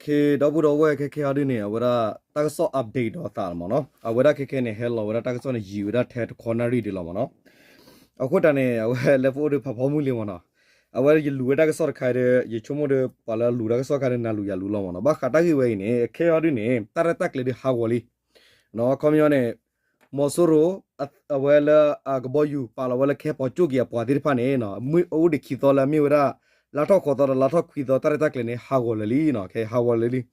ဒီပုၢ်ဒီဝဲၢ်ခဲခဲအံၤဒုန့ၣ် အဝဲဒၣ်တၢ်ကစီၣ် update ဒီးအသးလီၤမ့ၢ်နီၤ. အဝဲဒၣ်ခဲခဲန့ၣ် ဟဲလီၤဝဲဒၣ်တၢ်ကစီၣ်န့ၣ် ယံာ်ဝဲဒၣ်ထဲတခီနၣ်ရံၣ်ဒံးလီၤမ့ၢ်နီၤ. အဃိတၢ်န့ၣ် အဝဲလၢပအိၣ်ဒီးဖးဖီမုၢ်လံမ့ၢ်နီၤ. အဝဲယလူၤဝဲတၢ်ကစီၣ်တခါဒီး ယဆိကမိၣ်ဒီး ပှၤလၢလူၤတၢ်ကစီၣ်ခါဒီး နၤလူၤယၤလူၤလီၤမ့ၢ်နီၤ. ဘၣ်ဃးတၢ်ဂ့ၢ်ဝဲအံၤန့ၣ် ခဲအံၤဒုန့ၣ် တၢ်ရဲၣ်တၢ်ကျဲၤဒုးဟးဂီၤလံ ခီပညီန့ၣ် မီၤစိရိၤ အဝဲလၢအကဘီယူၤပာ်လီၤဝဲလၢကဟဲပိာ်ကၠိၣ်က့ၤအပှၤသ့ၣ်တဖၣ်န့ၣ် မ့ၢ်အိၣ်ဒံးခံသီလၢအမ့ၢ်ဝဲဒၣ် လါထီၣ်ဃိးသီဒီးလါထီၣ်ခွံသီ တၢ်ရဲၣ်တၢ်ကျဲၤန့ၣ် ဟးဂီၤလၢာ်လံနီၤ. ခဲအံၤဟးဂီၤလၢာ်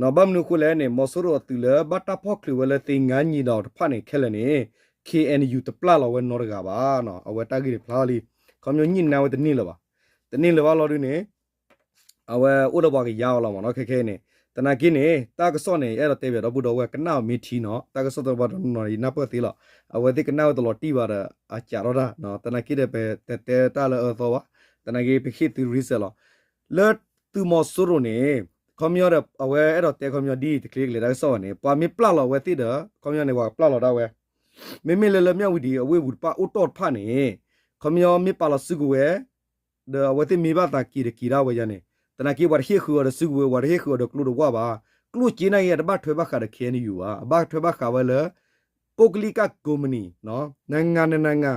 လံ. ဘၣ်မနုၤအဃိလဲၣ်န့ၣ် မီၤစိရိၤအသုးလၢဘၣ်တၢ်ဖီၣ်ချုးဝဲလၢသ့ၣ်ငါနံၤဒီးတဖၣ်န့ၣ် ခဲလၢာ်န့ၣ် ခ့ၣ်အဲၣ်ယူၣ် တပျၢ်လီၤဝဲနီတဂၤဘၣ်နီၤ. အဝဲတၢ်ဂ့ၢ်န့ၣ်ဖျါလီၤလံ. ခီပညီညံၣ်နါဝဲတန့ၢ်လၢၤဘၣ်. တန့ၢ်လၢၤဘၣ်လီၤဒုန့ၣ် အဝဲအိၣ်ဒီးပှၤကယၤအီၤလီၤမ့ၢ်နီၤ ခဲခဲအံၤန့ၣ်. သနာ်က့န့ၣ် တၢ်ကစီၣ်န့ၣ် ယအဲၣ်ဒိးတဲဘၣ်ဒီပုၢ်ဒီဝဲၢ် ကနၣ်အီၤမ့ၢ်ထံနီၤ, တၢ်ကစီၣ်တဘၣ်တနီၤနီၤ ယနၢ်ပၢၢ်သ့လီၤ. အဝဲသ့ၣ်ကနၣ်ဝဲတလီၤတံၢ်ဘၣ်ဒီး အစးထီၣ်တၢ်, သနာ်က့ဒီး ပတတဲတၢ်လၢအအၢသီဘၣ်, သနာ်က့ပဟ့ၣ်သု reason လီၤ. လၢသုးမီၤစိရိၤန့ၣ် ခီပညီဒီး အဝဲအဲၣ်ဒိးတဲခီပညီဒ်အံၤ တချ့ကလဲၤတၢ်ကစီၣ်ဘၣ်န့ၣ် ပှၤမ့ၢ်ပျၢ်လီၤအဝဲသ့ၣ်ဒီး ခီပညီန့ၣ် ပှၤကပျၢ်လီၤဒၣ်ဝဲ မ့မ့ၢ်လၢလၢမၠၣ်ဝတံၤအဝ့ၢ်ပူၤတဖၣ်အိၣ်တီၢ်တဖၣ်န့ၣ် ခီပညီမ့ၢ်ပာ်လီၤစုကဝဲၤ ဒီးအဝဲသ့ၣ်မ့ၢ်ဘၣ်သးက့ၤတက့ၤဒၣ်ဝဲယါန့ၣ်, သနာ်က့ပှၤတဟ့ၣ်ဃုာ်အီၤဒီးစုကဝဲၤ, ပှၤတဟ့ၣ်ဃုာ်အီၤဒီးကျိတဝၢ်ဘၣ်. ကျိၣ်စ့နာ်က့ တဘၣ်ထွဲဘၣ်ဃးဒီး ခ့ၣ်အဲၣ်ယူၣ် ဘၣ်, အဘၣ်ထွဲဘၣ်ဃးဝဲလၢ ပုၢ်ကလံကၢ်ကိးမနံၤ, နငါနနငါ,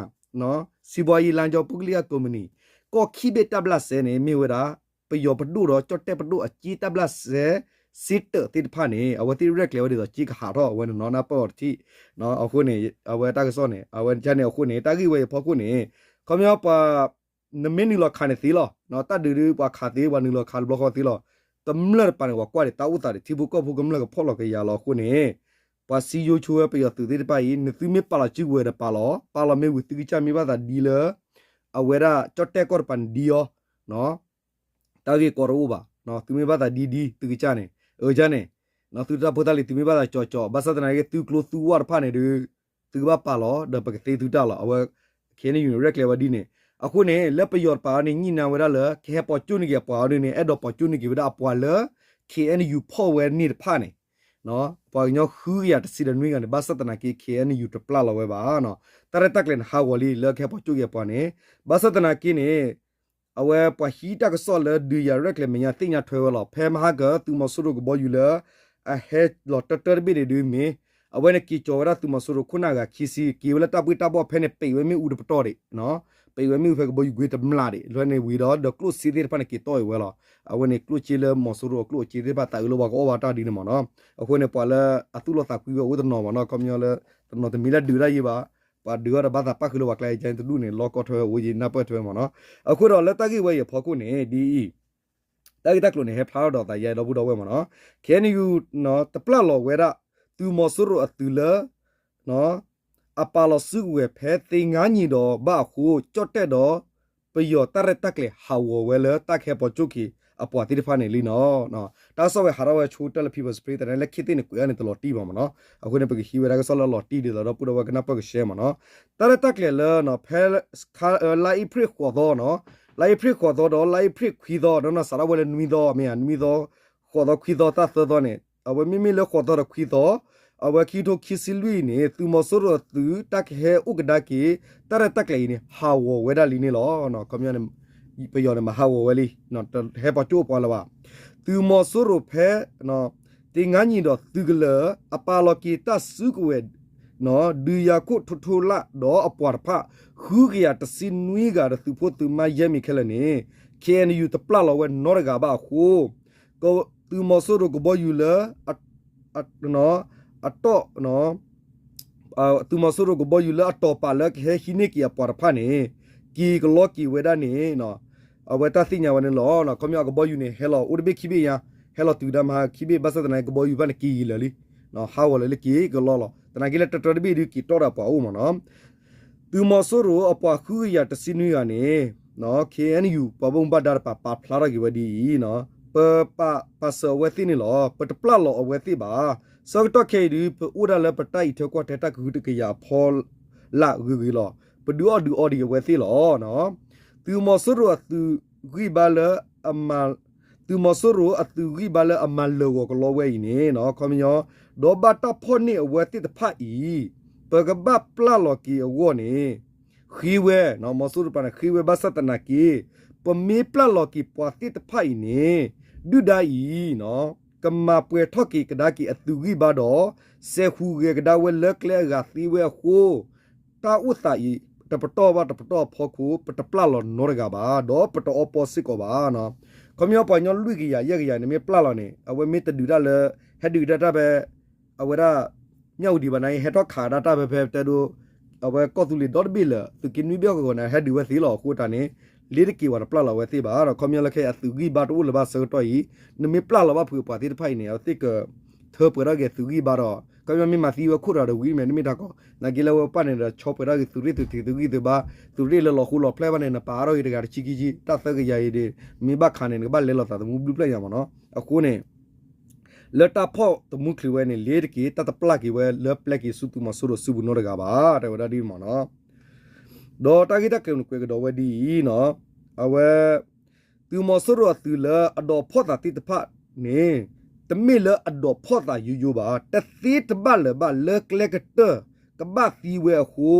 စီးပွားရေးလမ်းကြောင်း ပုၢ်ကလံကၢ်ကိးမနံၤ, ကီၢ်ခံဘ့ၣ်တၢ်ဘျၣ်စဲန့ၣ် မ့ၢ်ဝဲဒၣ် ပယီၤပဒိၣ်ဒီး ကၠီၣ်တဲၣ်ပဒိၣ်အစ့တၢ်ဘျၣ်စဲ စ့တၢးသ့ၣ်တဖၣ်န့ၣ် အဝဲသ့ၣ်ရဲၣ်ကျဲၤဝဲဒ်သိးစ့ကဟးထီၣ်အဝဲန့ၣ်နီၤ နၢ်ပၢၢ်အီၤတထံၣ်. အဃိန့ၣ် အဝဲတၢ်ကစီၣ်န့ၣ် အဝဲန့ၣ်အဃိန့ၣ် တၢ်ဂ့ၢ်ဝဲအံၤအဖီခိၣ်န့ၣ် ခီပညီပှၤ နမ့ၢ်နုာ်လီၤခးန့ၣ်သ့လီၤ. တၢ်ဒုးဒုးပှၤခးသ့ ပှၤနုာ်လီၤခးတဘျီဃီသ့လီၤ. ကမျၢၢ်တပၤန့ၣ် ပှၤကွၢ်ဒံးတၢ်အိၣ်သးဒီး ထံဖိကီၢ်ဖိကမျၢၢ်ကဖီၣ်လီၤကယၤလီၤအဃိန့ၣ် ပှၤစံယိၤဆိဝဲပယီၤသုးသ့ၣ်တဖၣ်အံၤ နသုမ့ၢ်ပာ်လီၤစုကဝဲၤဒီးပာ်လီၤ, ပာ်လီၤမ့ၢ်ဝံၤသုကစၢ်မ့ၢ်ဘၣ်သးဒ်လၢ အဝဲဒၣ်ကၠီၣ်တဲၣ်ကီၢ်တပၤန့ၣ်ဒ်အီၤ တၢ်ဂ့ၢ်ကီတအိၣ်ဘၣ်. သုမ့ၢ်ဘၣ်သးဒ်ဒ် သုကစၢ်န့ၣ် အၢကၢ်န့ၣ် သုတၢ်ဖိတၢ်လံၤ သုမ့ၢ်ဘၣ်သးကၠီကၠီ, ဘၣ်ဆၣ်သနာ်က့ သုကျိသုဝၢ်တဖၣ်န့ၣ်ဒီး သုကဘၣ်ပာ်လီၤ ဒီးပကသ့သုတၢ်လီၤ. အဝဲ ခ့ၣ်အဲၣ်ယူၣ်န့ၣ် ရဲၣ်ကျဲၤဝဲဒ်န့ၣ်. အဃိန့ၣ် လၢပယီၤတပၤအံၤန့ၣ် ညံၣ်နါဝဲဒၣ်လၢ ကဟဲပိာ်ကၠိၣ်န့ၢ်က့ၤအပှၤအံၤဒ်န့ၣ် အဲၣ်ဒိးပိာ်ကၠိၣ်န့ၢ်က့ၤဝဲဒၣ်အပှၤလၢ ခ့ၣ်အဲၣ်ယူၣ်ဖီၣ်ဝဲန့ၣ်တဖၣ်န့ၣ် ပှၤကညီဃုကယၤတဆံဒီးနွံဂၤန့ၣ် ဘၣ်ဆၣ်သနာ်က့ ခ့ၣ်အဲၣ်ယူၣ် တပျၢ်လီၤဝဲဘၣ်. တၢ်ရဲၣ်တၢ်ကျဲၤန့ၣ် ဟးဂီၤလံ လၢကဟဲပိာ်ကၠိၣ်က့ၤအပှၤန့ၣ် ဘၣ်ဆၣ်သနာ်က့န့ၣ် အဝဲပှၤဟံးတၢ်ကစီၣ်လၢဒုးယၤရဲၣ်ကျဲၤမဲာ်ညါသ့ၣ်ညါထွဲဝဲလီၤ. ဖဲမဟါက သုးမီၤစိရိၤကဘီယူၤလၢ အဟဲလီၤတၢတၢတဘ့ၣ်န့ၣ်ဒုးမ့ၢ် အဝဲန့ၣ်က့ၤကၠီၤဝဲဒၣ်သုးမီၤစိရိၤခိၣ်နၢ်ဂၤခံဆံ က့ၤဝဲလၢတၢ်ဘှ့ၣ်တၢ်ဘှီၣ်ဖဲန့ၣ် ပံးဝဲမ့ၣ်အူတပတီၢ်ဒံး ပံးဝဲမ့ၣ်အူဖဲကဘီယူၤကွ့တမျၢ်ဒံး လၢန့ၣ်ဝံၤဒီး ဒီးကျိၣ်စ့သ့ၣ်တဖၣ်န့ၣ် က့ၤတီၢ်အံၤဝဲလီၤ. အဝဲန့ၣ်ကျိၣ်စ့လၢမီၤစိရိၤအကျိၣ်အစ့သ့ၣ်တဖၣ် သးအုးလၢပှၤကအီၣ်ဘၣ်တၢ်ဒ်န့ၣ်မ့ၢ်နီၤ. အဃိန့ၣ် ပှၤလၢအသူၣ်လီၤသးကွံဝဲအိၣ်တနီၤမ့ၢ်နီၤ ခီပညီလၢ တနီၤတမံၤလၢဒုးတၢ်ယံၤဘၣ်, ပှၤဒုးအီၤဒီးဘၣ်သးပၣ်ဃုာ်လၢပှၤကျါအံၤ ကန့ၣ်တဒူၣ်န့ၣ် လီၤကီထွဲဝဲအိၣ်ယံၤ နၢ်ပၢၢ်ထွဲမ့ၢ်နီၤ. အဃိဒီးလၢတၢ်ဂ့ၢ်ဝဲအံၤအဖီခိၣ်န့ၣ် ဒ်အံၤ တၢ်ဂ့ၢ်တၢ်ကျိၤန့ၣ် ဟဲဖျါထီၣ်ဒီးသးယါဒီပုၢ်ဒီဝဲၢ်မ့ၢ်နီၤ. ခ့ၣ်အဲၣ်ယူၣ် တပျၢ်လီၤဝဲဒၣ် သုးမီၤစိရိၤအသုးလၢ အပာ်လီၤစုကဝဲၤဖဲသ့ၣ်ငါနံၤဒီးဘၣ်အဃိ ကၠီၣ်တဲၣ်ဒီး ပယီၤတၢ်ရဲၣ်တၢ်ကျဲၤဟးဂီၤဝဲလၢတၢ်ကဟဲပိာ်ကၠိၣ်က့ၤအပှၤသ့ၣ်တဖၣ်န့ၣ်လံနီၤ. တၢ်ကစီၣ်ဝဲဟးထီၣ်ဝဲဆိတၢ်လၢ People's Spring သနာ်က့လၢခ့ၣ်သ့ၣ်န့ၣ် ကွဲးအါန့ၣ်တလီၤတံၢ်ဘၣ်မ့ၢ်နီၤ. အဃိန့ၣ် ပကဟံးဝဲတၢ်ကစီၣ်လၢလီၤတံၢ်ဒ်သိးဒီပုၢ်ဒီဝဲၢ်ကနၢ်ပၢၢ်ကရှဲမ့ၢ်နီၤ. တၢ်ရဲၣ်တၢ်ကျဲၤလၢ ဖဲ လါအ့ဖြ့ၣ်ဃိးသီနီၤ, လါအ့ဖြ့ၣ်ဃိးသီဒီးလါအ့ဖြ့ၣ်ခွံသီ နီၢ်နီၢ်စးထီၣ်ဝဲလၢနွံသီ မ့ၢ်ဧါ နွံသီ ဃိးသီခွံသီသၢသီန့ၣ် အဝဲမ့မ့ၢ်လၢဃိးသီဒီးခွံသီ အဝဲခံကထိခံဆံလွံၢ်အံၤန့ၣ် သုးမီၤစိရိၤအသုးတၢ်ကဟဲအိၣ်ကဒါက့ၤ တၢ်ရဲၣ်တၢ်ကျဲၤအံၤန့ၣ် ဟးဂီၤဝဲဒၣ်လံန့ၣ်လီၤ. ခီပညီန့ၣ် ပယီၤန့ၣ် မၤဟးဂီၤဝဲလံ, တဟဲပိာ်ကၠိၣ်အပှၤလၢၤဘၣ်. သုးမီၤစိရိၤဖဲ သ့ၣ်ငါနံၤဒီးသုးကလၢၤ အပာ်လီၤက့ၤတၢ်စုကဝဲၤ ဒုးယၤခိၣ်ထိထိလၢ်ဒီးအပှၤတဖၣ် ဃုကယၤတဆံနွံဂၤဒီးသုးဖိသုးမါယဲၢ်မံၤခဲလၢာ်န့ၣ် ခ့ၣ်အဲၣ်ယူၣ် တပျၢ်လီၤဝဲနီတဂၤဘၣ်အဃိ သုးမီၤစိရိၤကဘီယူၤလၢ အတီၢ် သုးမီၤစိရိၤကဘီယူၤလၢအတီၢ်ပာ်လၢကဟဲဟံးန့ၢ်က့ၤအပှၤတဖၣ်န့ၣ် က့ၤကလီက့ၤဝဲဒၣ်န့ၣ် အဝဲတၢ်သ့ၣ်ညါဝဲန့ၣ်လီၤ. ခီပညီအကဘီယူၤန့ၣ် ဟဲလီၤအိၣ်တဘ့ၣ်ခံဘ့ၣ်ညါ, ဟဲလီၤတုၤဒၣ်မဟါခံဘ့ၣ် ဘၣ်ဆၣ်သနာ်က့ကဘီယူၤတဖၣ်န့ၣ် က့ၤယံာ်လၢာ်လံ, ဟးဂီၤလၢာ်လၢက့ၤကလီလီၤ. သနာ်က့လၢတၢတၢတဘ့ၣ်ဒုးက့ၤတီၢ်ဒီးပှၤအိၣ်မ့ၢ်နီၤ. သုးမီၤစိရိၤအပှၤဃုကယၤတဆံနွံဂၤန့ၣ် ခ့ၣ်အဲၣ်ယူၣ် ပှၤဘၣ်မူဘၣ်ဒါတပၤ ပာ်ဖျါထီၣ်က့ၤဝဲဒ်အံၤ, ပပာ်ပာ်စၢၤအဝဲသ့ၣ်န့ၣ်လီၤ. ပတပျၢ်လီၤအဝဲသ့ၣ်ဘၣ်. ဆၢကတီၢ်ခဲအံၤဒုး ပအိၣ်ဒၣ်လၢပတၢ်အံးထွဲကွၢ်ထွဲတၢ်ကဟုကယာ်အဖီလာ်ဂ့ၤဂ့ၤလီၤ. ပဒုးအီၣ်ဒုးအီဒံးအဝဲသ့ၣ်လီၤ. သုးမီၤစိရိၤအသုးဂံၢ်ဘါလၢ သုးမီၤစိရိၤအသုးဂံၢ်ဘါလၢအမၤလၢာ်ဂီၤကလီဝဲအံၤန့ၣ် ခီပညီ ဒီးဘၣ်တၢ်ဖီၣ်န့ၢ်အဝဲသ့ၣ်တဖၣ်အံၤ ပကဘၣ်ပျၢ်လီၤက့ၤအဂီၢ်န့ၣ် ဃ့ဝဲ, မီၤစိရိၤတပၤန့ၣ် ဃ့ဝဲဘၣ်ဆၣ်သနာ်က့ ပမ့ၢ်ပျၢ်လီၤက့ၤပှၤသ့ၣ်တဖၣ်အံၤန့ၣ် ဒုၣ်ဒါအံၤ ကမၤပှဲၤထီၣ်က့ၤကဒါက့ၤအသုးဂံၢ်ဘါဒီး စဲးဟူးဂဲၤကဒါဝဲလၢကျဲအဂၤသ့ဝဲအဃိ တၢ်အိၣ်သးအံၤ တပတီၢ်ဘၣ်တပတီၢ်အဖီခိၣ် ပတပျၢ်လီၤနီတဂၤဘၣ် ဒီးပတအီပီစ့ၢ်ကီးဘၣ်. ခီပညီပှၤကညီလွံၢ်ကယၤယဲၢ်ကယၤန့ၣ် မ့ၢ်ပျၢ်လီၤန့ၣ် အဝဲမ့ၢ်တဒုးတၢ်လၢ ဟဲဒုးကဒါတၢ်ဖဲ အဝဲဒၣ် မၠၣ်ဝတံၤဘၣ်န့ၣ် ဟဲထီၣ်ခးဒၣ်တၢ်ဖဲဖဲတဲဒိ အဝဲကီၢ်သူလ့ၤဒီတဘ့ၣ်လၢ သုးက့နွံဘ့ၣ်အဂီၢ်န့ၣ် ဟဲဒုးဝဲသ့လီၤ. အဃိတၢ်န့ၣ် လ့တက့ၤဝဲတပျၢ်လီၤဝဲသ့ဘၣ်ဒီး ခီပညီလၢခဲအံၤအသုးဂံၢ်ဘါတအိၣ်လၢၤဘၣ်ဆၢကတီၢ်အံၤ နမ့ၢ်ပျၢ်လီၤဘၣ်ဖုးပှၤသ့ၣ်တဖၣ်အံၤန့ၣ် အဝဲသ့ၣ်က ထၢပှဲၤထီၣ်က့ၤသုးဂံၢ်ဘါဒီး ခီပညီမ့ၢ်မၤသံဝဲခိၣ်တဂၤဒီးဝံၤမ့ၢ် နမ့ၢ်တၢ်ကီ နာ်က့လၢဝဲပၢ်န့ၣ်ဒီး ဆီပှဲၤထီၣ်က့ၤသုးရ့ၣ်သုးထံးသုးဂံၢ်သုးဘါ သုးရ့ၣ်လၢလီၤဃိလီၤဖျဲၣ်ဘၣ်န့ၣ် နပာ်အါထီၣ်က့ၤတဂၤတဆံခံဆံ တၢ်သၢကယၤအံၤဒီး မ့ၢ်ဘၣ်ခါန့ၣ် နကဘၣ်လဲၤလီၤသးသမူဘျုးဖျၢၣ်ညါမ့ၢ်နီၤ. အဃိန့ၣ် လၢတၢ်ဖီၣ်သမူချုးဝဲန့ၣ် လ့တက့ၤ တၢ်တပျၢ်က့ၤဝဲလၢပျဲက့ၤဆူသုးမီၤစိရိၤစုပူၤနီတဂၤဘၣ် တဲဝဲဒၣ်ဒ်မ့ၢ်နီၤ. ဒီးတၢ်ဂ့ၢ်တၢ်ကျိၤန့ၣ်ကွဲးကဒီးဝဲဒ်အံၤနီၤ, အဝဲ သုးမီၤစိရိၤအသုးလၢအဒိးဖီၣ်သးသ့ၣ်တဖၣ်န့ၣ် တမ့ၢ်လၢအဒိးဖီၣ်သးယိယိဘၣ်, တသ့တဘၣ်လၢၤဘၣ်လၢကျဲကတၢၢ် ကဘၣ်သံဝဲအဃိ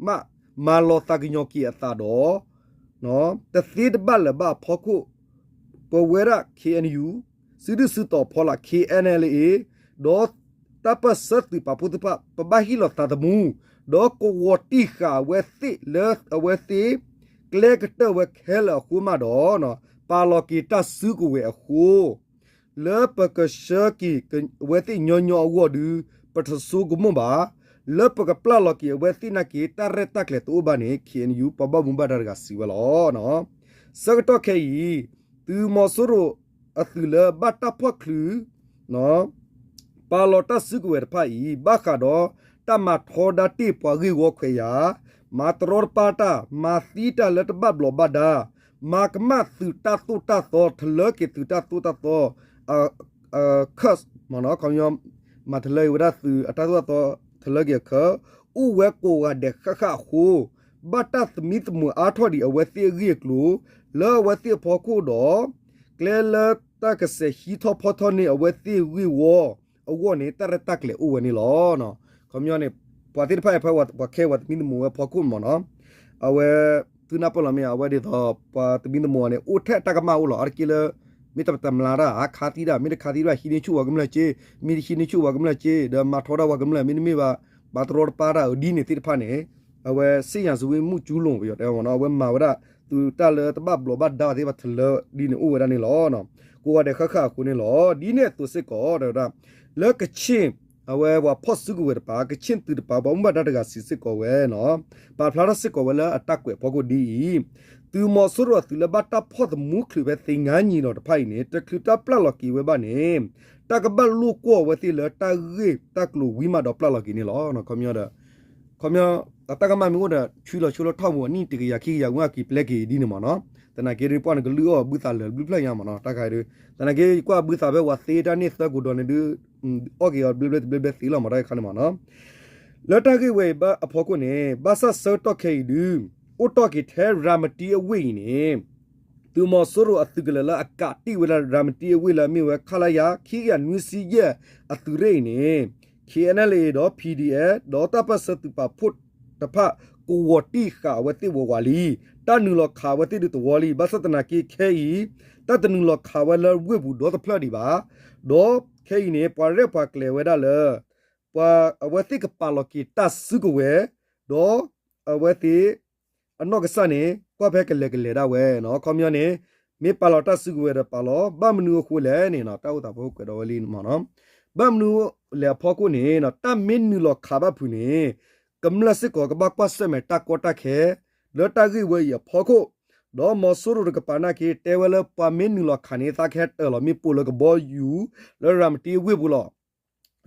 မး မၤလီၤသးကညီၤက့ၤအသးဒီး တသ့တဘၣ်လၢၤဘၣ်အဖီခိၣ် ပဝဲဒၣ် ခ့ၣ်အဲၣ်ယူၣ် စုဒုၣ်စုတီၤဖီလာ် ခ့ၣ်အဲၣ်ယူၣ် ဒီးတၢ်ပၢၢ်ဆၢသုးပာ်ဖှိၣ်သ့ၣ်တဖၣ် ပဘၣ်ဟ့ၣ်လီၤသးသမူ ဒီးကဝီၤတံၢ်ဃာ်အဝဲသ့ၣ်လၢအဝဲသ့ၣ် ကျဲကတၢၢ်ဝဲခဲလၢာ်အဃိမးဒီး ပာ်လီၤက့ၤတၢ်စုကဝဲၤအဃိ လၢပကဆှၢက့ၤအဝဲသ့ၣ်ညီညီအဂီၢ်ဒီး ပတဆိကမိၣ်ဘၣ်, လၢပကပျၢ်လီၤက့ၤအဝဲသ့ၣ်နာ်က့ တၢ်ရဲၣ်တၢ်ကျဲၤတအိၣ်ဘၣ်န့ၣ် ခ့ၣ်အဲၣ်ယူၣ် ပှၤဘၣ်မူဘၣ်ဒါတဂၤစံးဝဲလီၤ. ဆၢကတီၢ်ခဲအံၤ သုးမီၤစိရိၤအသုးလၢဘၣ်တၢ်ဖီၣ်ချုး ပာ်လီၤတၢ်စုကဝဲၤတဖၣ်အံၤ ဘၣ်ဃးဒီးတၢ်မၤထီဒါတ့ၢ်ပှၤဂ့ၢ်ဝီခွဲးယာ်, မၤတရီတပါတၢ်, မၤသံတၢ်လၢတဘၣ်ဘျီးဘၣ်ဒါ, မၤကမၣ်သုးတၢ်သိၣ်တၢ်သီ, ထလၢက့ၤသုးတၢ်သိၣ်တၢ်သီ ခၢၣ် မ့ၢ်နီၤ ခီပညီ မၤထလၢက့ၤဝဲဒၣ်သုးအတၢ်သိၣ်တၢ်သီ ထလၢက့ၤအခၢး အိၣ်ဝဲကိးဂၤဒဲးဃၣ်ဃၣ်အဃိ ဘၣ်တၢ်သမံသမိးအါထီၣ်ဒံးအဝဲသ့ၣ်အဂ့ၢ်အကျိၤ လၢအဝဲသ့ၣ်အဖီခိၣ်ဒီး ကျဲလၢတၢ်ကစဲးဟံးထီၣ်ဖီထီၣ်န့ၢ်အဝဲသ့ၣ်ဂ့ၢ်ဝီအဂီၢ်န့ၣ် တၢ်ရဲၣ်တၢ်ကျဲၤအိၣ်ဝဲန့ၣ်လီၤ. ခီပညီန့ၣ် ပှၤသ့ၣ်တဖၣ်အံၤဖဲပှၤခဲအံၤပှၤသမံသမိးဝဲဖီခိၣ်မ့ၢ်နီၤ အဝဲ သုနၢ်ပၢၢ်လီၤမ့ၢ် အဝဲဒ်သိး ပှၤသမံသမိးန့ၣ် အိၣ်ထဲအတၢ်ကမၣ်အိၣ်လီၤ အါတက့ၢ်လၢ မ့ၢ်တပတမျးတၢ် ခါသံတၢ် မ့ၢ်တခါသံတၢ် ဟံးန့ၢ်ဆူၣ်ပှၤကမျၢၢ်စ့, မ့ၢ်တဟံးန့ၢ်ဆူၣ်ပှၤကမျၢၢ်စ့ ဒီးမၤထီဒါပှၤကမျၢၢ် မ့တမ့ၢ်ဘၣ် ပာ်တရီတပါတၢ်အဒ်န့ၣ်သ့ၣ်တဖၣ်န့ၣ် အဝဲ စစ်ရာဇဝတ်မှုကျူးလွန် ပယီၤတဲမ့ၢ်နီၤ အဝဲမၤဝဲဒၣ် သုးတၢ်လၢတဘၣ်ဘျီးဘၣ်ဒါသ့ၣ်တဖၣ်ထလၢဒ်န့ၣ်အိၣ်ဝဲဒၣ်န့ၣ်လီၤ. ကိးဂၤဒဲးဃၣ်ဃၣ်အဃိန့ၣ်လီၤ. ဒ်န့ၣ်အသိးစ့ၢ်ကီး တဲဝဲဒၣ် လၢကခ့ၣ် အဝဲပှၤဖီၣ်စုကဝဲၤတပၤ ကခ့ၣ်သုးတပၤ ပှၤမူဘၣ်ဒါတဂၤစံးစ့ၢ်ကီးဝဲနီၤ ပာ်ဖျါထီၣ်စ့ၢ်ကီးဝဲလၢအတၢ်ကွဲးအဖီခိၣ်ဒ်အံၤ သုးမီၤစိရိၤအသုးလၢဘၣ်တၢ်ဖီၣ်သမူချုးဖဲသ့ၣ်ငါနံၤလီၤတဖၣ်အံၤန့ၣ် တချုးတၢ်ပျၢ်လီၤက့ၤဝဲဘၣ်န့ၣ် တၢ်ကဘၣ်လိာ်ကွီၢ်အဝဲသ့ၣ်လၢတၢ်ဂ့ၢ်တၢ်ကျိၤဝံၤမးဒီးပျၢ်လီၤက့ၤန့ၣ်လီၤ. ခီပညီဒီး ခီပညီ အတၢ်ကမၣ်မ့ၢ်အိၣ်ဒီး ဆူလီၤဆိလၢထီၣ်ပူၤအနံၣ်တကယၤခံကယၤဝဲ အက့ၤပျဲက့ၤဒ်န့ၣ်မ့ၢ်နီၤ သနာ်က့ဒ်ပှၢ်န့ၣ် ကလုၢ်အီၣ်ဘုသးလၢာ်ဘျုးဖျၢၣ်ညါမ့ၢ်နီၤ တၢ်ခါအံၤဒ် သနာ်က့ ကွၢ်ဘုသးဖဲပှၤသ့တၢ်န့ၢ်သၢကိးဒီးန့ၣ်ဒ် အီၣ်က့ၤအီၤဘျ့ဘျ့တဘျ့ဘျ့သ့လီၤမ့ၢ်တၢ်ခါန့ၣ်မ့ၢ်နီၤ လၢတၢ်ဂ့ၢ်ဝဲအံၤအဖီခိၣ်န့ၣ် ဘၣ်ဆၣ်ဆၢကတီၢ်ခဲအံၤဒု အိၣ်တီၢ်က့ၤထဲရၤမတံအဝ့ၢ်အံၤန့ၣ် သုးမီၤစိရိၤအသုးကလၢၤလၢအကးတံၢ်ဝဲဒၣ်ရၤမတံအဝ့ၢ်လၢအမ့ၢ်ဝဲ ခလရ ခံကယၤနွံဆံယဲၢ် အသုးရ့ၣ်အံၤန့ၣ် ခ့ၣ်အဲၣ်ယူၣ် ဒီး ပီၣ်ဒီအ့ၣ် ဒီးတၢ်ပၢၢ်ဆၢသုးပာ်ဖှိၣ်တဖၣ် ကဝီၤတံၢ်ဃာ်အဝဲသ့ၣ်ဝးဝးလံ. တၢ်နုာ်လီၤခးဝဲသ့ၣ်ဒုးတဝီလံ. ဘၣ်ဆၣ်သနာ်က့ခဲအံၤ တၢ်တနုာ်လီၤခးဝဲလၢဝ့ၢ်ပူၤဒီတဖျၢၣ်ဒံးဘၣ်. ဒီးခဲအံၤန့ၣ် ပှၤရဲၣ်ပှၤကျဲၤဝဲဒၣ်လၢ ပှၤအဝဲသ့ၣ်ကပာ်လီၤက့ၤတၢ်စုကဝဲၤ ဒီးအဝဲသ့ၣ် အနီၢ်ကစၢ်န့ၣ် ကွၢ်ဖဲကလဲၤကလဲၤဒၣ်ဝဲနီၤ ခီပညီန့ၣ် မ့ၢ်ပာ်လီၤတၢ်စုကဝဲၤဒီးပာ်လီၤ ဘၣ်မနုၤအဃိလဲၣ်န့ၣ်နီၤ တၢ်အိၣ်သးဖီခိၣ်ကွဲးဒီးဝဲလံမ့ၢ်နီၤ ဘၣ်မနုၤလဲၣ်အဖီခိၣ်န့ၣ်နီၤ တၢ်မ့ၢ်နုာ်လီၤခးဘၣ်ဖုးန့ၣ် ကမျၢၢ်စ့ၢ်ကီးကဘၣ်ကွၢ်ဆၢၣ်မဲာ်တၢ်ကီတၢ်ခဲ လၢတၢ်ဂ့ၢ်ဝဲအံၤအဖီခိၣ် ဒီးမီၤစိရိၤတကပၤနာ်က့ တဲဝဲလၢပှၤမ့ၢ်နုာ်လီၤခးန့ၣ် သးကဟဲတၢၢ်လီၤမ့ၣ်ပိၢ်လၢကဘီယူၤ လၢရၤမတံအဝ့ၢ်ပူၤလီၤ.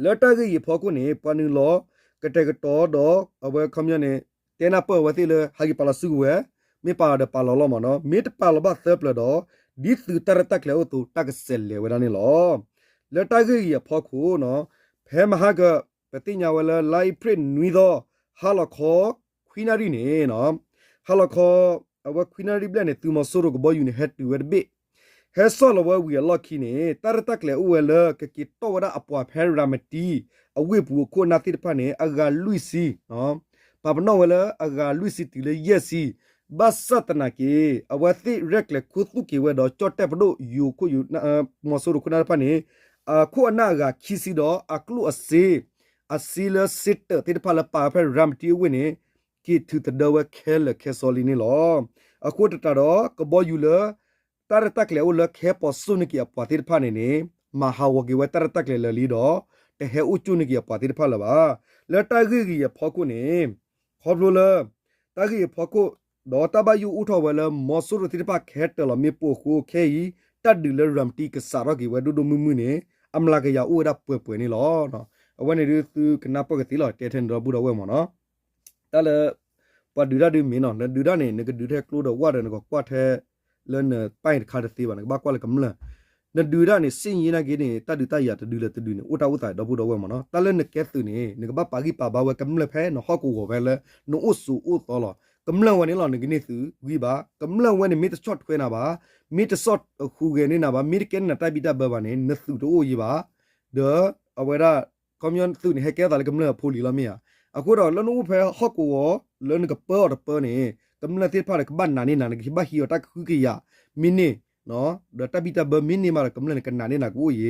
လၢတၢ်ဂ့ၢ်အံၤအဖီခိၣ်န့ၣ် ပှၤနုာ်လီၤကတဲာ်ကတီၤဒီး အဝဲခီပညီန့ၣ် တဲနၢ်ပၢၢ်အဝဲသ့ၣ်လၢ ဟးက့ၤပာ်လီၤစုကဝဲၤ, မ့ၢ်ပာ်လီၤဒီးပာ်လီၤလီၤမ့ၢ်နီၤ, မ့ၢ်တပာ်လီၤဘၣ်သၢပျၢၤဒီး ဒ်သုးတၢ်ရဲၣ်တၢ်ကျဲၤအိၣ်အသိး တၢ်ကစဲးလဲၤဝဲဒၣ်န့ၣ်လီၤ. လၢတၢ်ဂ့ၢ်အံၤအဖီခိၣ်နီၤ, ဖဲမဟါက ပသ့ၣ်ညါဝဲလၢ လါအ့ဖြ့ၣ်နွံသီ ဟါလီၤခီ ခွံနၣ်ရံၣ်န့ၣ်နီၤ, ဟါလီၤခီ အဝဲခွံနၣ်ရံၣ်ဘျဲၣ်န့ၣ် သုးမီၤစိရိၤကဘီယူၤန့ၣ် ဟဲတုၤဝဲတဘ့ၣ် ဟဲစိာ်လီၤဝဲဝံၤအလီၢ်ခံန့ၣ် တၢ်ရဲၣ်တၢ်ကျဲၤအိၣ်ဝဲလၢ ကက့ၤတီၢ်ဝဲဒၣ်အပှၤဖဲရၤမတံ အဝ့ၢ်ပူၤအခိၣ်အနၢ်သ့ၣ်တဖၣ်န့ၣ် အဂၤလွံၢ်ဆံ, ပာ်ပနီၣ်ဝဲလၢအဂၤလွံၢ်ဆံတုၤလၢယဲၢ်ဆံ, ဘၣ်ဆၣ်သနာ်က့ အဝဲသ့ၣ်ရဲၣ်ကျဲၤခူသူၣ်က့ၤဝဲဒီး ကၠီၣ်တဲၣ်ပဒိၣ်ယိၤခိၣ်ယိၤ မီၤစိရိၤခိၣ်နၢ်တဖၣ်န့ၣ် အခိၣ်အနၢ်အဂၤခံဆံဒီး အကျိၣ်အစ့ အစ့လၢစ့တၢးသ့ၣ်တဖၣ်လၢပာ်ဝဲဖဲ ရၤမတံအဝ့ၢ်န့ၣ် က့ၤထုးသဒၢဝဲခဲလၢာ်ခဲဆ့လံန့ၣ်လီၤ. အဃိသတးဒီး ကဘီယူၤလၢ တၢ်ရဲၣ်တၢ်ကျဲၤအိၣ်လၢကဟဲပိာ်စိၣ်န့ၢ်က့ၤအပှၤသ့ၣ်တဖၣ်န့ၣ်န့ၣ် မၤဟးဂီၤက့ၤဝဲတၢ်ရဲၣ်တၢ်ကျဲၤလၢာ်လံဒီး တဟဲအိၣ်ကၠိၣ်န့ၢ်က့ၤအပှၤသ့ၣ်တဖၣ်လၢၤဘၣ်. လၢတၢ်ဂ့ၢ်ဂ့ၤအဖီခိၣ်န့ၣ် ခီဖျိလၢ တၢ်ဂ့ၢ်အဖီခိၣ် ဒီးတၢ်ဘၣ်ယိၣ်အိၣ်ထီၣ်ဝဲလၢ မီၤစိရိၤသ့ၣ်တဖၣ်ကဟဲတၢၤလီၤမ့ၣ်ပိၢ်အဃိ ခဲအံၤ တၢ်ဒုးလၢရၤမတံကစးထီၣ်က့ၤဝဲဒိၣ်ဒိၣ်မုၢ်မုၢ်န့ၣ် အမျးကယၤအိၣ်ဝဲဒၣ်ပှဲၤပှဲၤန့ၣ်လီၤ. အဝဲန့ၣ်ဒုးသုကနၢ်ပၢၢ်ကသ့လီၤ တဲထဲန့ၣ်ဒီပုၢ်ဒီဝဲၢ်မ့ၢ်နီၤ. တၢ်လၢ ပှၤဒုးတၢ်ဒုးမ့ၢ်နီၤ နဒုးတၢ်န့ၣ် နကဒုးထဲကျိဒီးဝၣ်ဒီး နကကွၢ်ထဲ လၢနပၢ်အံၤတခါတသ့ဘၣ် နကဘၣ်ကွၢ်လၢကမျၢၢ် နဒုးတၢ်န့ၣ် စ့ၣ်ယ့နာ်က့န့ၣ် တၢ်ဒုးတၢ်ယၤတဒုလၢတဒုန့ၣ် အိၣ်တၢ်အိၣ်သးဒီပုၢ်ဒီဝဲၢ်မ့ၢ်နီၤ. တၢ်လၢနကဲသုးန့ၣ် နကဘၣ်ပာ်ဂံၢ်ပာ်ဘါဝဲကမျၢၢ်ဖဲနဟီၣ်ကဝီၤဖဲလၢ နအိၣ်ဆိးအိၣ်သီလီၤ. ကမျၢၢ်ဝဲန့ၣ်လီၤ နကန့ၢ်သုးဂံၢ်ဘါ ကမျၢၢ်ဝဲန့ၣ် မ့ၢ်တဆီၣ်ထွဲနၤဘၣ်, မ့ၢ်တဆီၣ်ဟူးဂဲၤန့ၢ်နၤဘၣ်, မ့ၢ်တကဲန့ၢ်နၤတၢ်ဘံၣ်တၢ်ဘၢဘၣ်န့ၣ် နသုးတအိၣ်ယံၤဘၣ်. ဒီးအဝဲဒၣ် ခီပညီသုးန့ၣ် ဟဲကဲထီၣ်သးလၢကမျၢၢ်အဖိလံၤလီၤမ့ၢ်ဧါ. အဃိဒီး လၢနအိၣ်ဖဲဟီၣ်ကဝီၤ လၢနကပၢအီၤတပၢန့ၣ် ကမျၢၢ်သ့ၣ်တဖၣ်ဒီးကဘၣ်နာ်န့ၢ်နၤ နကဟ့ၣ်ဘၣ်ဟံးအီၤတၢ်ကဟုကယာ် မ့ၢ်န့ၢ် ဒီးတၢ်ဘံၣ်တၢ်ဘၢမ့ၢ်န့ၢ်မးဒီး ကမျၢၢ်န့ၣ် ကနာ်န့ၢ်နၤကအိၣ်ယ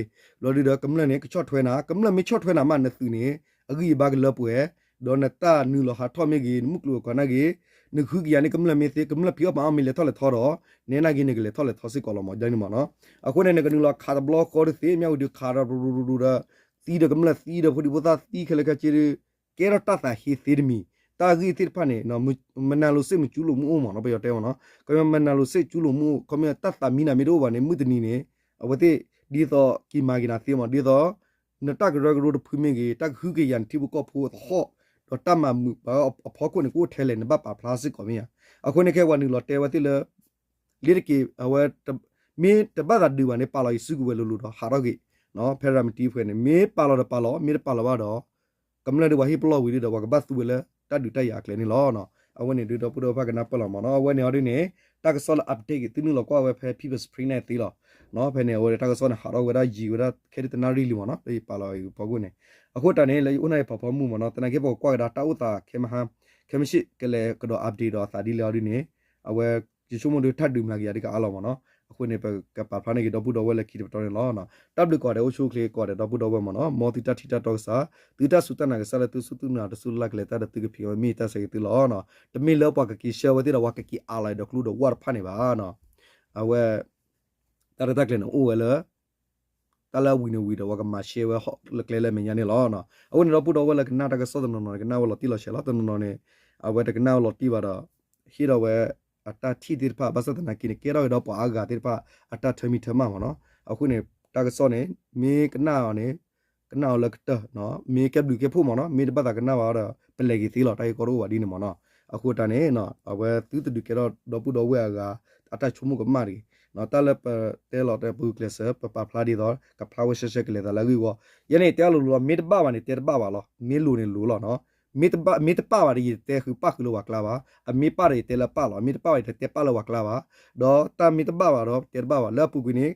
ံၤ, လီၤဒုးဒီးကမျၢၢ်န့ၣ် ကဆီၣ်ထွဲနၤ, ကမျၢၢ်မ့ၢ်ဆီၣ်ထွဲနၤမး နသုးန့ၣ် အဂံၢ်အဘါကလၢပှဲၤ, ဒီးနတၢ်နုာ်လီၤဟးထီၣ်မ့ၢ်ဂ့ၤ, နမုၢ်ကျိၤဝဲၤကွာ်နာ်က့ၤ, နကဟုကယာ်န့ၢ်ကမျၢၢ်မ့ၢ်သ့, ကမျၢၢ်ဖံးအီၣ်မၤအီၣ်မ့ၢ်လဲၤထီၣ်လဲၤထီဒီး နဲနာ်က့ၤန့ၣ် ကလဲၤထီၣ်လဲၤထီစ့ၢ်ကီးလီၤမး ဒ်န့ၣ်မးနီၤ. အဃိန့ၣ် နကနုာ်လီၤခးတဘျီဃီဒုးသ့, မ့ၢ်ဝံၤဒုးခးဒီး ရူၤရူၤရူၤဒီး သံဒီးကမျၢၢ်သံဒီးဖိဒံဖိသၣ်သံခဲလၢာ်ခဲဆ့ဒုး ကဲထီၣ်တၢ်သးဟ့သ့တမံၤ, တၢ်ဂ့ၢ်သ့ၣ်တဖၣ်န့ၣ် မနၤလိၤစ့ၣ်မကျူလိာ်မုၢ်အိၣ်မးနီၤ ပယီၤတဲမးနီၤ, ခီမ့ၢ်မနၤလိၤစ့ၣ်ကျူလိာ်မုၢ်အိၣ်, ခီမ့ၢ်တၢ်သးမံနၤမ့ၢ်တအိၣ်ဘၣ်န့ၣ် မုၢ်တနံၤန့ၣ် အဝဲသ့ၣ် ဒ်သိးက့ၤမၤက့ၤနၤသ့မး, ဒ်သိး နတၢ်ကရၢကရိတဖုမ့ၢ်ဂ့ၤ, တၢ်ကဟုကယာ်နထံဖိကီၢ်ဖိသဟီၣ်, ဒီးတၢ်မၤမုာ်ဘၣ်အဖီခိၣ်န့ၣ် ကအိၣ်ထဲလဲၣ် နဘၣ်ပာ်ဖျါစ့ၢ်ကီးမ့ၢ်ဧါ. အဃိန့ၣ် ခဲပှၤနုာ်လီၤတဲဝဲသ့ၣ်လၢ လ့တက့ၤ အဝဲ မ့ၢ်တဘၣ်သးဒုးဘၣ်န့ၣ် ပာ်လီၤအံၤစုကဝဲၤလိၤလိၤဒီး ဟးထီၣ်က့ၤ ဖဲရၤမတံအဖဲန့ၣ် မ့ၢ်ပာ်လီၤဒီးပာ်လီၤ, မ့ၢ်တပာ်လီၤဘၣ်ဒီး ကမျၢၢ်ဒုးပှၤဟ့ၣ်ပလီၢ်ဝံၤဒုးဒီး ပှၤကဘၣ်သူဝဲလၢတၢ်ဒုးတၢ်ယၤအကျဲန့ၣ်လီၤ. အဝဲန့ၣ်ဒုးဒီပုၢ်ဒီဝဲၢ်ကနၢ်ပၢၢ်လီၤမးနီၤ. အဝဲန့ၣ်အီၤဒုးန့ၣ် တၢ်ကစီၣ်လၢ update က့ၤ သုနုာ်လီၤကွၢ်ဝဲဖဲ People's Spring န့ၣ်သ့လီၤ. ဖဲန့ၣ် အဝဲတၢ်ကစီၣ်န့ၣ် ဟးထီၣ်ဝဲဒၣ်ယံာ်ဝဲဒၣ်ခဲဒုးတနၣ်ရံၣ်လံမးနီၤ လၢယပာ်လီၤအံၤဖီခိၣ်န့ၣ်. အဃိတၢ်န့ၣ် လၢယအိၣ်န့ၣ်ယဖးဖီမုၢ်မးနီၤ သနာ်က့ပကကွၢ်ကဒါတၢ်အိၣ်သးခဲမဟါ ခဲမုၢ်ဆ့ၣ်ကလဲၤကဒီး update ဒီးအသးဒ်လဲၣ်အီၤဒုးန့ၣ် အဝဲ ယဆိကမိၣ်ဒုးတၢ်ဒုးမျးကယၤဒုးကအါလီၤမးနီၤ. အဃိန့ၣ် ပကပာ်ဖျါန့ၢ်က့ၤဒီပုၢ်ဒီဝဲၢ်လၢခံတပတီၢ်န့ၣ်လီၤ. တၢ်ဘျုးကိးဂၤဒဲး အိၣ်ဆူၣ်အိၣ်ချ့ကိးဂၤဒဲး ဒီပုၢ်ဒီဝဲၢ်မးနီၤ. မ်သုတၢ်ထံၣ်တၢ်တီကစၢ်, သုတၢ်စူၢ်တၢ်နာ်ကစၢ်လၢသုစူၢ်သုနာ်တစူၢ်လၢ်ကလဲၤတၢ်ဒီးသုကဖံးအီၤမ့ၢ်တၢ်ဆၢက့ၤသုလီၤ. တမ့ၢ်လၢပှၤကက့ၤဆှၢဝဲသ့ၣ်ဒီး ပှၤကက့ၤအးလီၤဒီးကျိဒီးဝၣ်တဖၣ်န့ၣ်ဘၣ်နီၤ. အဝဲ တၢ်ရဲၣ်တၢ်ကျဲၤန့ၣ်အိၣ်ဝဲလၢ တၢ်လၢအဝံၤန့ၣ်ဝံၤဒီး ပှၤကမၤရှဲဝဲလၢကျဲလၢအမဲာ်ညါန့ၣ်လီၤ. အဃိန့ၣ်ဒီပုၢ်ဒီဝဲၢ်လၢကနၣ်တၢ်ကစီၣ်တနီၤနီၤန့ၣ် ကနၣ်ဝဲလီၤတံၢ်လီၤဆဲးလီၤ. တနီၤနီၤန့ၣ် အဝဲတကနၣ်ဝဲလီၤတံၢ်ဘၣ်ဒီး ဟ့ၣ်ဒီးဝဲအတၢ်ထံၣ်သ့ၣ်တဖၣ် ဘၣ်ဆၣ်သနာ်က့န့ၣ် ကဲထီၣ်က့ၤဒီးပှၤအါဂၤသ့ၣ်တဖၣ် အတၢ်ထၢမံထၢမးမးနီၤ. အဃိန့ၣ် တၢ်ကစီၣ်န့ၣ် မ့ၢ်ကနၣ်အီၤန့ၣ် ကနၣ်အီၤလၢကတၢၢ်, မ့ၢ်ကဲဘျုးကဲဖှိၣ်မးနီၤ, မ့ၢ်တဘၣ်သးကနၣ်ဘၣ်ဒီး ပလဲၤက့ၤသ့လီၤ, တၢ်ဂ့ၢ်ကီတအိၣ်ဘၣ်ဒ်န့ၣ်မးနီၤ. အဃိတၢ်န့ၣ် အဝဲသုတဒုးကဲထီၣ်ဒီပုၢ်ဒီဝဲၢ်အဂၤ အတၢ်ဆိကမိၣ်ကမၣ်တဂ့ၤ. တၢ်လၢပတဲလီၤတၢ်ပူၤကျဲးစၢး ပပာ်ဖျါဒ်သိး ကဖျါဝဲရှဲရှဲကလဲၤသးလၢအဂ့ၢ်အဂီၢ်. ယဲန့ၣ်တဲအလိၤလိၤလီၤ, မ့ၢ်တဘၣ်ဘၣ်န့ၣ် တဲတဘၣ်ဘၣ်လီၤ, မ့ၢ်လိၤန့ၣ်လိၤလီၤနီၤ. မ့ၢ်တဘၣ်, မ့ၢ်တပၣ်ဘၣ်ဒီး ယတတဲဃုာ်ပၣ်ဃုာ်လၢပှၤကျါဘၣ်, အမ့ၢ်ပၣ်ဒီးယတဲလၢပၣ်လီၤ, အမ့ၢ်တပၣ်ဘၣ်ဒီး ယတတဲပၣ်လၢပှၤကျါဘၣ်. ဒီးတၢ်မ့ၢ်တဘၣ်ဘၣ်ဒီး တဲတဘၣ်ဘၣ်. လၢအပူၤကွံာ်န့ၣ်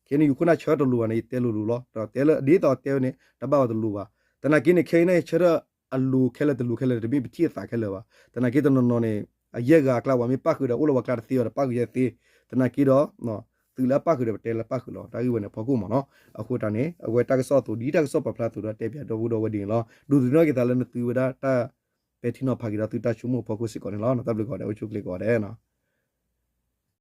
ခဲန့ၣ် ယခိၣ်နၢ်ဆၢတလိၤဘၣ်န့ၣ် ယတဲလိၤလိၤလီၤ. ဒီးတဲလၢ ဒ်သိးတဲဝဲန့ၣ် တဘၣ်ဘၣ်တလိၤဘၣ်. သနာ်က့န့ၣ် ခဲအံၤန့ၣ် ယဆၢထၢၣ်အလိၤခဲလၢာ်တလိၤခဲလၢာ်န့ၣ် တမ့ၢ်ပထံၣ်အသးခဲလၢာ်ဘၣ်. သနာ်က့တနီၤနီၤန့ၣ် အယဲၢ်ဂၤအကျါ ပှၤမ့ၢ်ပၣ်ဃုာ်ဒီး အိၣ်လၢပှၤကျါတသ့ဘၣ်ဒီး ပၣ်ဃုာ်ယဲၢ်သ့. သနာ်က့ဒီး သုးလၢအပၣ်ဃုာ်ဒီး ပတဲလၢပၣ်ဃုာ်လီၤ. တၢ်ဂ့ၢ်ဝဲန့ၣ်အဖီခိၣ်မးနီၤ. အဃိတၢ်န့ၣ် အဝဲတၢ်ကစီၣ်အသိး ဒ်တၢ်ကစီၣ်ပာ်ဖျါအသိးဒီး တဲပၠးဒီပုၢ်ဒီဝဲၢ်ဒ်န့ၣ်လီၤ. ဒိးသန့ၤက့ၤသးလၢနသုဝဲဒၣ်တၢ်ပဲာ်ထံနီၤဖးက့ၤဒီးသုတၢ်ဆိကမိၣ်အဖီခိၣ်စ့ၢ်ကီးန့ၣ်လီၤ. တၢ်ဘျုးကိးဂၤဒဲး အိၣ်ဆူၣ်အိၣ်ချ့ကိးဂၤဒဲးနီၤ.